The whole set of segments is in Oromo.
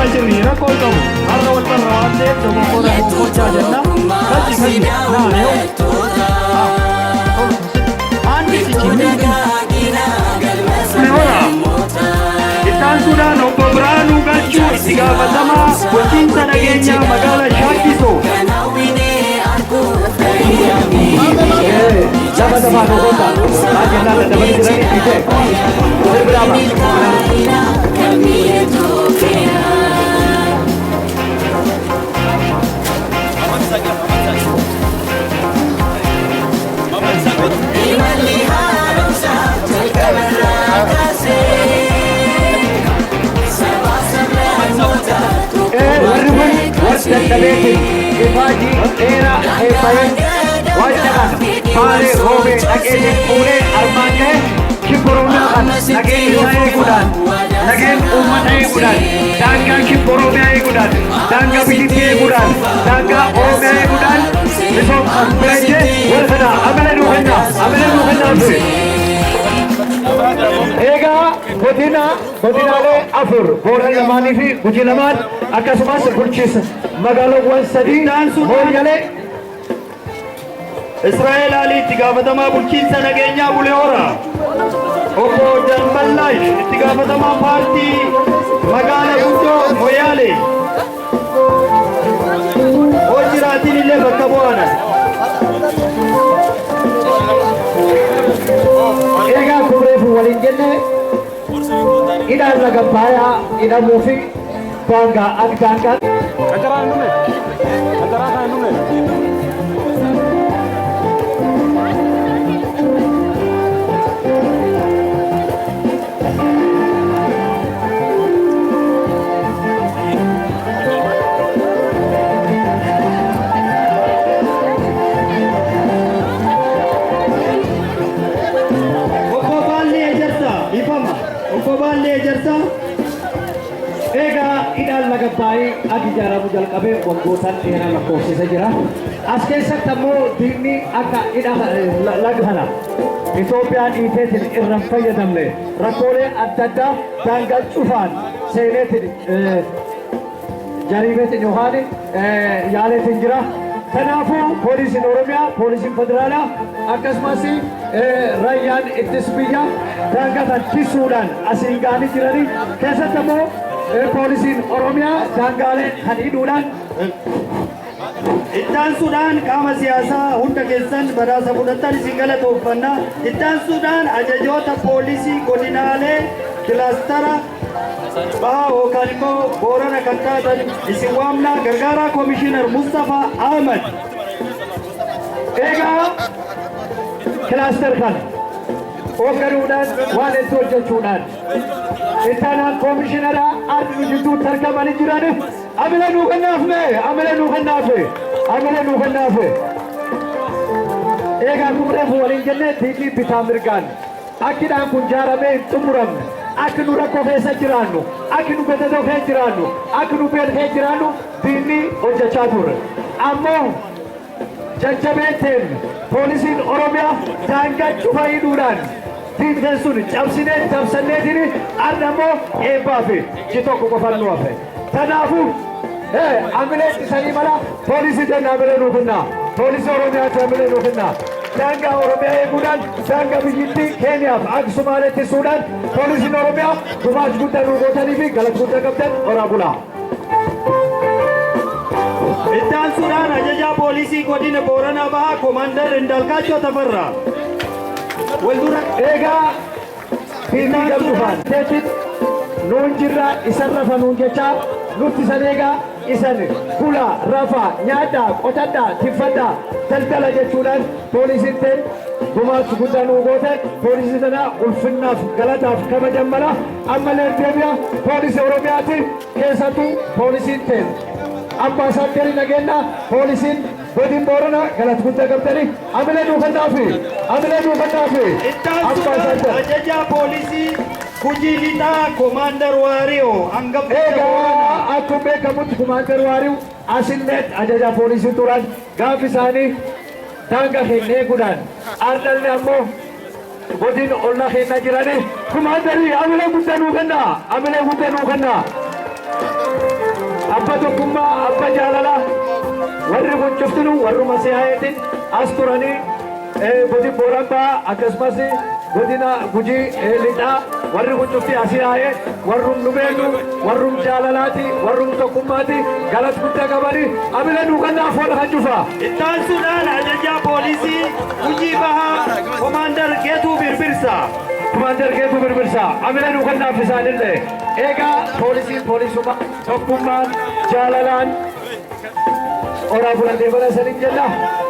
Galchaa jirri, rakkoo hin qabu. Har'a wal barra waan ta'eef dogoggora gochaa jenna. Galchi galchi. Naa yoo. Aanni sichi. Hora. Ittaansuudhaan obbo Biraanuu Galchuu, itti gaafatamaa bulchiinsa nageenyaa magaalaa Shaakkisoo. Lafa lafaa tokkotta. Maal jennaan dadhabanii jiranii dhiisee. Sirbi dhaaba. Warri kun warra dadhabeetiin ifaajii dheeraa eebba'ee waan kana Baalee Roobee dhaqeetiin fuudhee armaan ga'e. Kibba Oromiyaa kana nageenya isaa eeguudhaan, nageenya uummata eeguudhaan, daangaa kibba Oromiyaa eeguudhaan, daangaa biyyittii eeguudhaan, daangaa Oromiyaa eeguudhaan misoomsan bareechee warra kana amala nuu kenna, amala nuu kennaa ture. Egaa godinaalee afur, Booran lamaanii fi Gujii lamaan, akkasumas bulchiinsa magaalawwan sadii, Mooyyalee. Israa'el Alii, itti gaafatamaa bulchiinsa nageenyaa Bulee Horaa. Obbo Jalmallaash, itti gaafatamaa paartii magaala guddoo Moyaalee. Hoo jiraatiin illee bakka bu'aana. Egaa kubreefu waliin jenne, hidhaan laga Baayaa hidhamuu fi daangaa ak daangaa. Qacaraa hin dhumne. Qacaraa kan hin dhumne. Obbo Baallee Ejersaa, ifama. Obbo Baallee Ejersaa. Egaa hidhaan laga Baay'ee akka ijaaramu jalqabee waggootaan dheeraa lakkoofsisee jira. As keessatti ammoo diinni akka hidha laga kana Itoophiyaan dhiiteetiin irra hin fayyadamne rakkoolee adda addaa daangaa cufaan seeneetiin jariibeetiin yookaan yaaleetiin jira. Kanaafuu poolisiin Oromiyaa, poolisiin federaalaa, akkasumas raayyaan ittis biyya daangaa kan tiksuudhaan asiin ga'anii jiranii, keessatti ammoo poolisiin Oromiyaa daangaalee kan hidhuudhaan. Ittaansuudhaan qaama siyaasaa hunda keessan badhaasa fudhattan isin galatooffanna. Ittaansuudhaan ajajoota poolisii godinaalee kilaastara bahaa yookaan immoo Boorana kan taatan isin waamna, gargaaraa Komishinar Mustafaa Ahmad. Egaa cluster kana hoogganuudhaan waan hedduu hojjechuudhaan ittaanaan koomishineraa ardi nu jidduutti argamanii jiran, amila nuu kennaafme, amila nuu kennaafe, amila nuu kennaafe. Egaa kun reefu waliin jennee, diinni bitaa mirgaan akkidhaan kun jaaramee hin xumuramne, akka nu rakkoo keessa jiraannu, akka nu gadadoo keessa jiraannu, akka nu beela keessa jiraannu diinni hojjechaa turre. Ammoo jajjabeen teen poolisiin Oromiyaa daangaa cufa hidhuudhaan diinni sun cabsinee dabsanneetiin arra immoo eebbaa fi ji tokko qofaan nu hafe. Kanaafuu amilee ittisanii mala poolisii jenna, amilee nuu kennaa. Poolisii Oromiyaatti amilee nuu kennaa. Daangaa Oromiyaa eeguudhaan, daangaa biyyittii Keeniyaaf akka Sumaalee ittisuudhaan poolisiin Oromiyaa gumaacha guddaa nuu gootanii fi galata guddaa qabdan, horaa bulaa. Ittaansuudhaan ajajaa poolisii godina Booranaa Bahaa Koomaandar Indaalkaachoo Tafarraa. Waldura. Egaa diinni gabdufaan teetit nuun jirra, isan rafa nuun jechaa nutti isan eegaa, isan bulaa, rafaa, nyaadhaa, qotadhaa, tiffadhaa, daldala jechuudhaan poolisiin teen gumaacha guddaa nuu goote. Poolisii sana ulfinnaaf galataaf kabajan mala. Ammallee deebi'a, poolisii Oromiyaati, keessattuu poolisiin teen ambaasaaddarii nageenyaa, poolisiin godin Booranaa galata guddaa qabdanii, amilee nuu kennaafi, amilee nuu kennaafi. Ittaansuudhaan Ambaasaadar. Ajajaa poolisii Gujii Lixaa Koomaandar Waariyoo hangafticha Egaa Booranaa. akkuma beekamutti Kumaandar Waariyu asillee ajajaa poolisii turan, gaafi isaanii daangaa keenya eeguudhaan ardhalli ammoo godin olla keenya jiranii. Kumaandarii amilee guddaa nuu kennaa, amilee guddaa nuu kennaa. Abba tokkummaa, abba jaalalaa, warri kun cuftinu warruma siyaayeetiin as turanii godin Booranbaa akkasumas godina Gujii Lixaa warri kun cufti asii yaa'ee warrum nu beeknu, warrum jaalalaati, warrum tokkummaati, galat guddaa qabanii amila nuu kannaaf warra kan cufa. Ittaansuudhaan ajajaa poolisii Gujii Bahaa Komaandar Geetuu Birbirsaa. Kumaandar Geetuu Birbirsaa amila nuu kannaaf isaanillee. Egaa poolisiin poolisuma tokkummaan jaalalaan oraa bulan deebana isaniin jenna.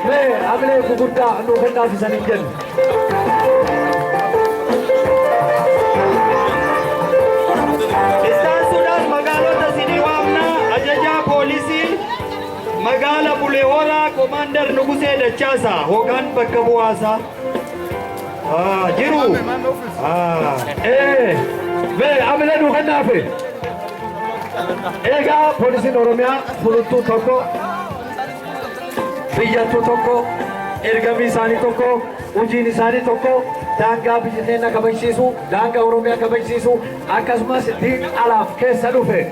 Mee amilee guguddaa nuu kennaaf isaniin jenna. Ittaansuudhaan magaalota isinii waamnaa. Ajajaa poolisii magaala Bulee Horaa Komaandar Nugusee Dachaasaa yookaan bakka bu'aasaa. Jiru. Mee amilee nuu kennaafi. Egaa poolisiin Oromiyaa fuluttuu tokko, biyyattuu tokko, ergamii isaanii tokko, hojiin isaanii tokko, daangaa biyya keenya kabajsiisu, daangaa Oromiyaa kabajsiisu, akkasumas diin alaaf keessa dhufe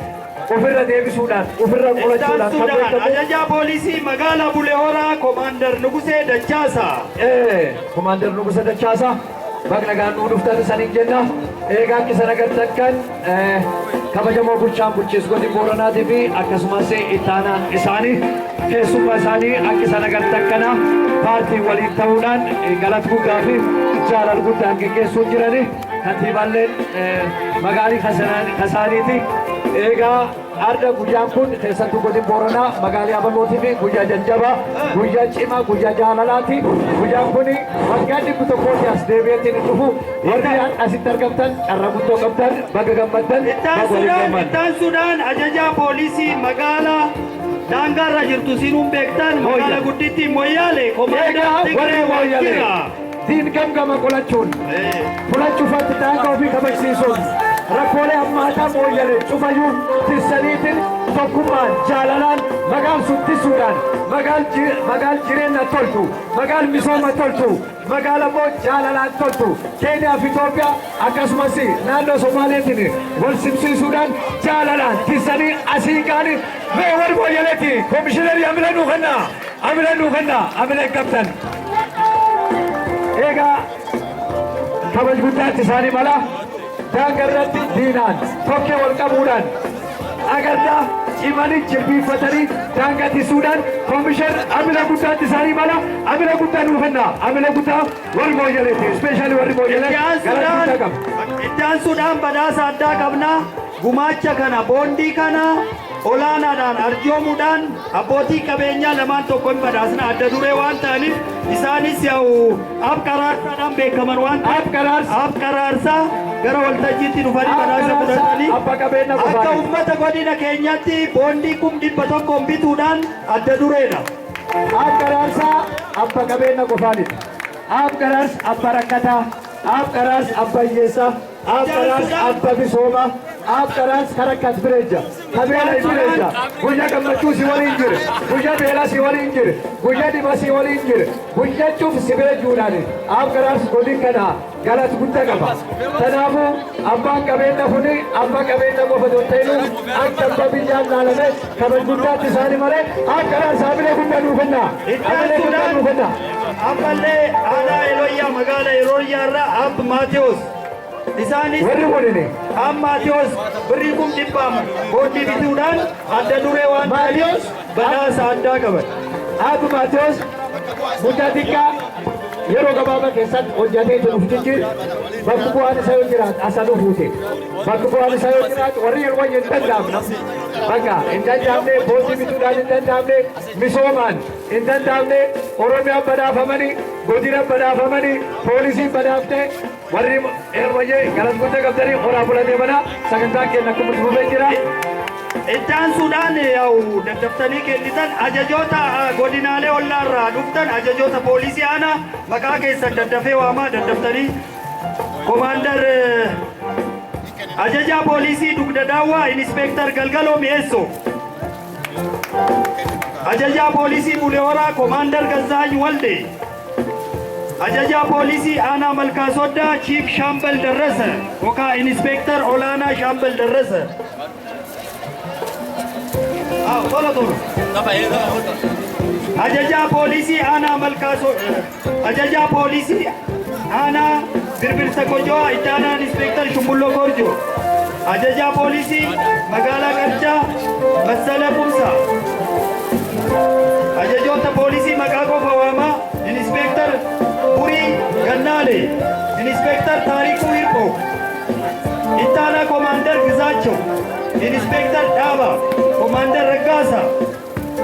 ofirra deebisuudhaan, ofirra qolachuudhaan kan Ittaansuudhaan beekamu. ajajaa poolisii magaalaa Bulee Horaa Komaandar Nugusee Dachaasaa. Komaandar Nugusee Dachaasaa baga nagaan nuu dhuftan isaniin jenna. Egaa akka isan agartan kan kabajamoo bulchaan bulchiinsa godin Booranaatii fi akkasumas ittaanaan isaanii keessummaa isaanii akka isan agartan kana paartii waliin ta'uudhaan galata guddaa fi jaalala guddaan geggeessuu jirani. Kantiibaalleen magaalii kasaaniiti. Egaa arda guyyaan kun keessattuu godin Booranaa magaalii Abalootii fi guyyaa jajjabaa, guyyaa cimaa, guyyaa jaalalaati. Guyyaan kun waggaa 100tti as deebi'eetiin hin dhufu. Warri asitti argamtan carra guddoo qabdan, baga gammaddan, baga waliin gammaddan. Ittaansuudhaan ajajaa poolisii magaalaa daangaarra jirtu sinuun beektan magaalaa guddittii Moyyaale Komaandar Egaa warri Tigree Mooyyalee Waajjira. diin gamgama qolachuun fulachuufatti daangaa ofii kabajsiisuun rakkoolee hammaataa Mooyyalee cufayyuu tissaniitiin tokkummaan jaalalaan magaal sun tisuudhaan magaal jireenya toltu, magaal misooma toltu, magaala immoo jaalalaan toltu Keeniyaa fi Itoophiyaa akkasumas naannoo Somaaleetiin wal simsiisuudhaan jaalalaan tissanii asii ga'anii. Mee warri Mooyyaleeti koomishinerii amila nuu kennaa, amila nuu kennaa, amila hin qabdan. Egaa kabaj guddaatti isaanii mala. Daangaa irratti diinaan tokkee wal qabuudhaan agardaa cimanii jilbiinfatanii daangaa tisuudhaan koomishan amila guddaatti isaanii mala. Amila guddaa nuu kennaa, amila guddaa warri Mooyyaleeti, especially warri Mooyyalee galata guddaa qaba. Ittaansuudhaan badhaasa addaa qabna. Gumaacha kana boondii kana olaanaadhaan arjoomuudhaan abbootii qabeenyaa lamaan tokko hin badhaasna. Adda duree waan ta'aniif isaanis yaa'u ab qaraarsaadhaan beekaman waan ta'eef Ab Qaraarsa. Ab Qaraarsaa gara waltajjiitti dhufanii Ab badhaasa Qaraarsaa fudhatanii abba qabeenya akka qofaani. Uummata godina keenyatti boondii 100,000 bituudhaan adda dureedha. Ab Qaraarsaa abba qabeenya qofaanidha. Ab Qaraarsa abba rakkataa, Ab Qaraarsa abba hiyyeessaa, Ab Qaraarsa abba misoomaa, Ab Qaraarsa karakkat bireeja, kabeela bireeja, guyyaa gammachuu si waliin jire, guyyaa beelaa si waliin jire, guyyaa dhibaa si waliin jire, guyyaa cuuf si bira juudhaani. Ab Qaraarsa godin kana galata guddaa qaba. Kanaafuu abbaan qabeenya kuni abbaa qabeenya qofa osoo hin ta'inu akka abbaa biyyaan laalame kabaj guddaatti isaanii malee. Ab Qaraarsa amilee guddaa nuu kenna. Amilee guddaa nuu kenna. Ammallee aanaa Elooyyaa magaala Elooyyaa irraa Ab Maatiyos. Isaanis Warri kunini Ab Maatiyos birrii 100,000 boondii bituudhaan adda duree waan ta'aniif Maatiyos badhaasa addaa qaban. Ab Maatiyos guddaa xiqqaa yeroo gabaabaa keessatti hojjetee itti dhufu jijjiir bakki bu'aan isaa yoo jiraatu asa dhufuuti. Bakki bu'aan isaa yoo jiraatu warri yeroo hin danda'amne bakka hin danda'amne boondii bituudhaan hin danda'amne, misoomaan hin danda'amne, Oromiyaan badhaafamanii, godina badhaafamanii, poolisiin badhaaftee, warri Eerwayyee galata guddaa qabdanii horaa bulatee mana sagantaan keenya akkuma itti fufee jira. Ittaansuudhaan yaa'u daddaftanii kennitan ajajoota godinaalee ollaarraa dhuftan, ajajoota poolisii aanaa maqaa keessan daddafee waamaa daddaftanii. Komaandar ajajaa poolisii Dugda Daawwaa Inispeektar Galgaloo Mi'eessoo. Ajajaa poolisii Bulee Horaa Komaandar Gazzaany Walde. Ajajaa poolisii aanaa Malkaa Soddaa Chief Shaambal Darrasa yookaan Inispeektar Olaanaa Shaambal Darrasa. Tola tola. Ajajaa poolisii aanaa Malkaasoo, ajajaa poolisii aanaa Birbirsa Kojoo, itti aanaan Inspektar Shumbulloo Gorjoo, ajajaa poolisii magaalaa Qarcaa Massala Kumsaa, ajajoota poolisii maqaa qofa waamaa: Inspektar Burii Gannaale, Inspektar Taarikuu Hirphoo, itti aanaa Komaandar Gizaachoo, Inspektar Dhaaba, Komaandar Raggaasa,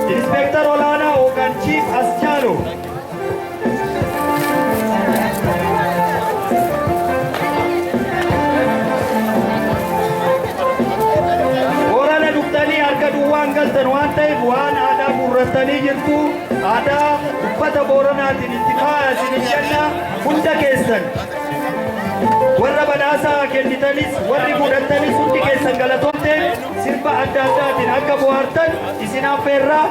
Inspektar Olaanaa yookaan Chief Aschaalo. Boorana dhuftanii harka duwwaan galtan waan ta'eef, waan aadaa guurrattanii jirtu. Aadaa uffata Booranaatiin itti faaya isin jenna. Hunda keessan, warra badhaasaa kennitanis, warri fudhattanis, hundi keessan galatoomte. Sirba adda addaatiin akka bohaartan isin affeerraa.